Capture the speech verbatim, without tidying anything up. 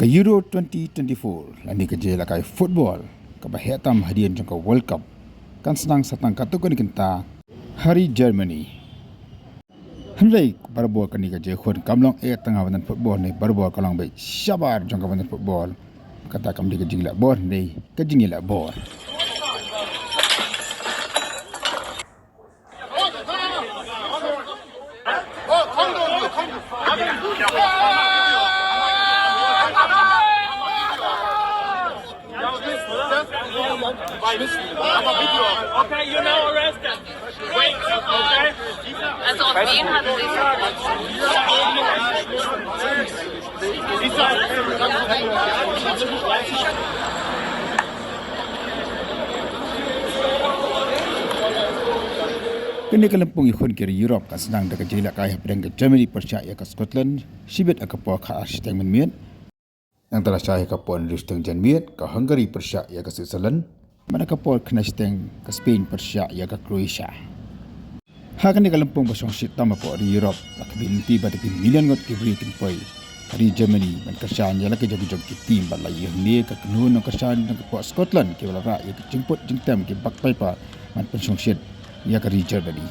Ka Euro twenty twenty-four lane ka jingïalehkai football kaba heh tam hadien jong ka World Cup kan sdang sa tang katto katne kynta ha ri Germany. Hynrei barabor kane ka jingkhun kam long eh tang ha bynta football ne, barabor ka long beit shabar jong ka bynta football. Kata kam dei ka jingleh bor ne ka jingïaleh bor. Okay, you're now arrested. Wait, okay? Also auf den hat er sich. Kane ka lympung ïakhun ki ri Europe kan sdang da ka jingïalehkai hapdeng ka Germany pyrshah ïa ka Scotland shibit ha ka por khatar shiteng mynmiet. Nangta lashai ha ka por hynriew shiteng janmiet ka Hungary pyrshah ïa ka Switzerland. Bad ha ka por khyndai shiteng ka Spain pyrshah ïa ka Croatia. Ha kane ka lympung ba shongshit tam hapoh ri Europe, la khmih lynti ba da ki million ngut ki briew kin poi ha ri Germany ban kyrshan ïa la ki jong ki jong ki team, bad la ïoh ne ka kynhun nongkyrshan jong ka pok Scotland kiba la rah ïa ka jingput jingtem ki bak paidbah ban pynshongshit ïa ka ri Germany.